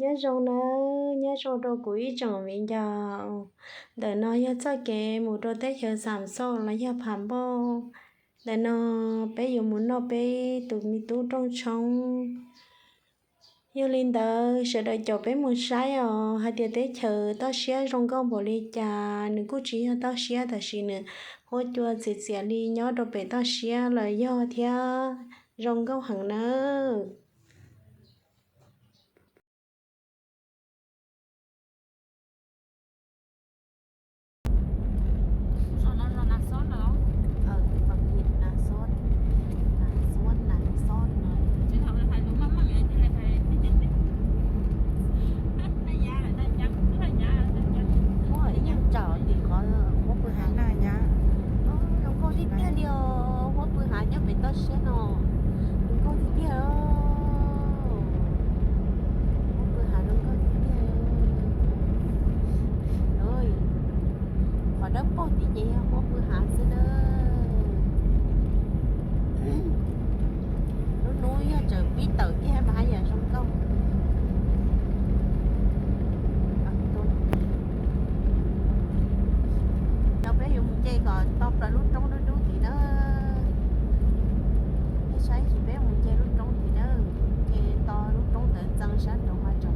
Nyob zoo nawb, nyob zoo rau kuv ib tsoom viv ncaus. Ntawm no yog txoj kev mus rau teb chaws Xam Xauj los yog Pham Npauj. Ntawm no peb yuav mus noj peb tus me tub rooj tshoob. Yog li ntawd sawv daws caum peb mus saib os hais tias teb chaws toj siab zoo nkauj npaum li cas. Nws kuj tsis yog toj siab tab sis nws huab cua txias txias li nyob rau pem toj siab los yog thiab, zoo nkauj heev nawb. Muaj ib nyuag tsaus tim qhov huab pw hav na nyab. Zoo nkauj tiag tiag li os, huab pw hav nyob pem toj siab no. Zoo nkauj tiag tiag. Huab pw hav zoo nkauj tiag tiag. Qhov dawb paug tim ces yog huab pw hav xwb na. Lub hnub yog tseem pib tawm kiag mas haj yam zoo nkauj. No peb yuav mus nce kom tau plaws lub roob dub dub tid na. Peb saib tsis peb mus nce lub roob tid na. Nce tau lub roob ntawd ntxeev sab nraud mas tseem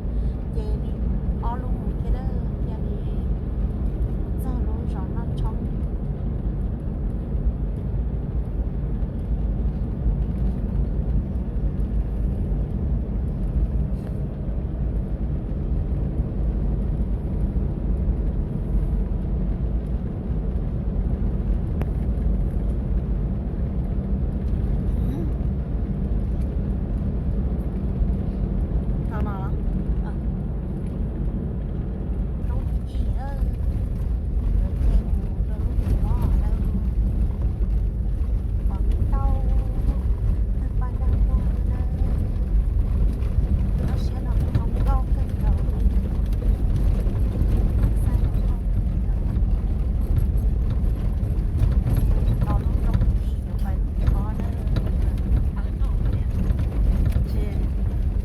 nce li ob lub mus thiab na, thiaj li txog lub zos noj tshoob.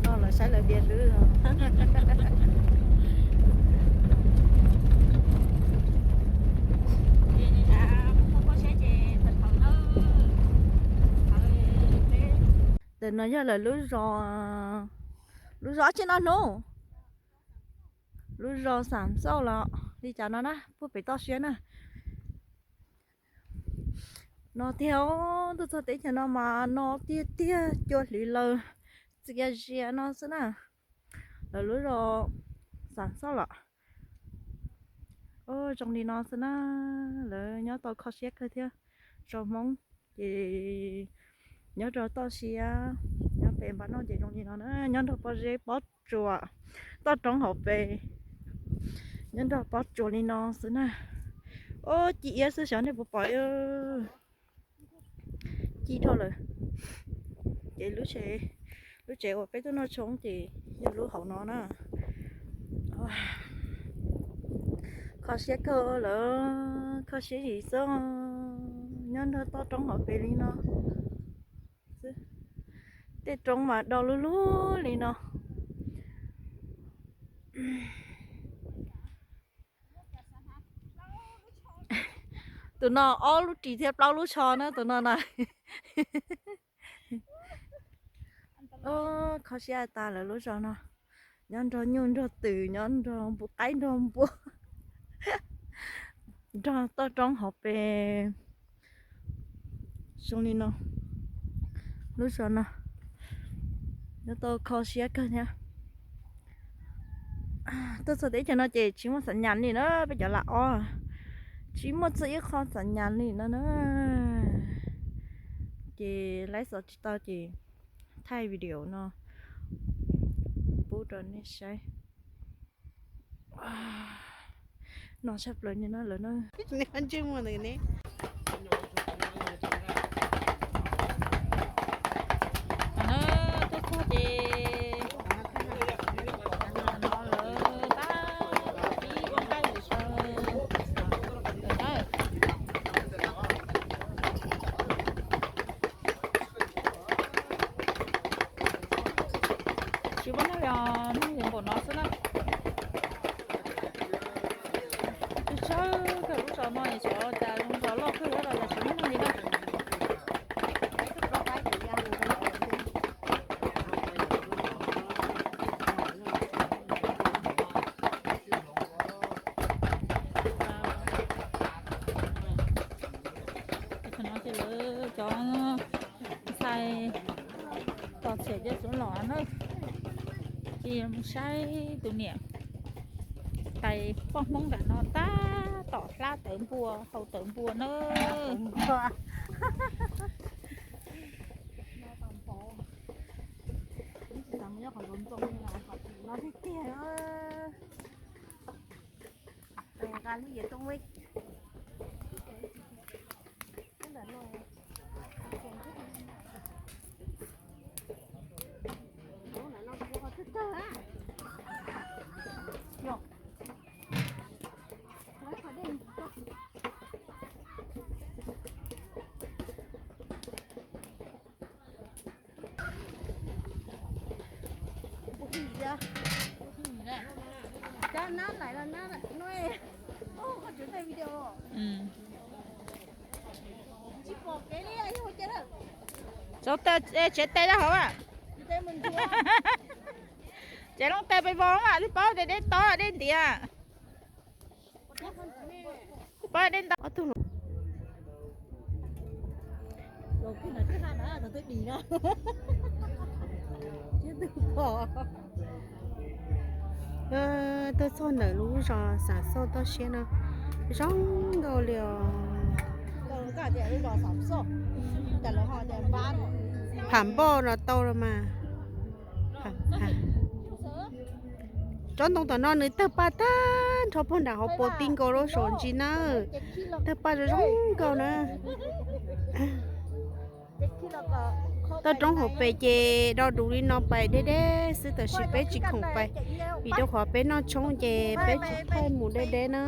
Koj los saib lawv tias hlwb. Ntawm no yog lawv lub zos, lub zos tsi no hnub, lub zos Xam Xauj los li cas no na, puag pem toj siab na. No tiag, tuaj txog teb chaws no mas no tiag tiag, cua hliv laws txias zias no xwb na. Lawv lub zos Xam Xauj los zoo li no xwb na. Lawv nyob tau kho siab kawg thiab. Zos Hmoob ces nyob rau toj siab, nyob pem npab noj ces zoo li no na, nyob nrog pob zeb pob tsuas, toj roob hauv pes, nyob nrog pob tsuas li no xwb na. Ub, ci iab xwb xyov nej puas pom. Ci dhau lawm. Ces lub tsev, lub tsev uas peb tuaj noj tshoob ces yog lub hauv no na. Kho siab kawg lawm, kho siab zim xwb, nyob nrog toj roob hauv pes li no xwb. Tej roob mas do lub lub li no. Tus no ob lub ris thiab plaub lub tsho na tus no na. Kho siab tas lawv lub zos no, nyob nrog nyuj nrog twm, nyob nrog npua qaib nrog npua, nrog toj roob hauv pes zoo li no. Lub zos no nyob tau kho siab kawg thiab. Tuaj txog teb chaws no ces tsis muaj xam nyas li na, peb cov lam ob tsis muaj txog ib qho xam nyas li no na. Ces laib xov tsis tau ces thaij video no pub rau nej saib. No tshaj plaws li no lawm na. Tuaj txog ces no lawv tab ib ua nqaij lawm sawv daws. Tsis muaj neeg li os, neeg zoo npaum no xwb. Cov xuv los na, ces mus saib tus niam tais poj Hmoob nram no tab tom hlab tawv npua, hau tawv npua na. Tsev tes rau hauv a. Tsev loo tes pes vog mas twb paub tias deb tob deb ntiav. Twb paub deb ntaub. Tuaj txog ntawm lub zos Xam Xauj toj siab no zoo nkauj li os. Pham npoj los tau los mas. Tsob ntoo tom no nws tawg paj tag nrho puag nram hauv paus ti nkaus lub saum ntsis na. Tawg paj zoo zoo nkauj na. Toj roob hauv pes ces do dus li no pais deb deb xwb, tab sis peb tsis khoom pais vim rau qhov peb noj tshoob ces peb tsis txhob mus deb deb na.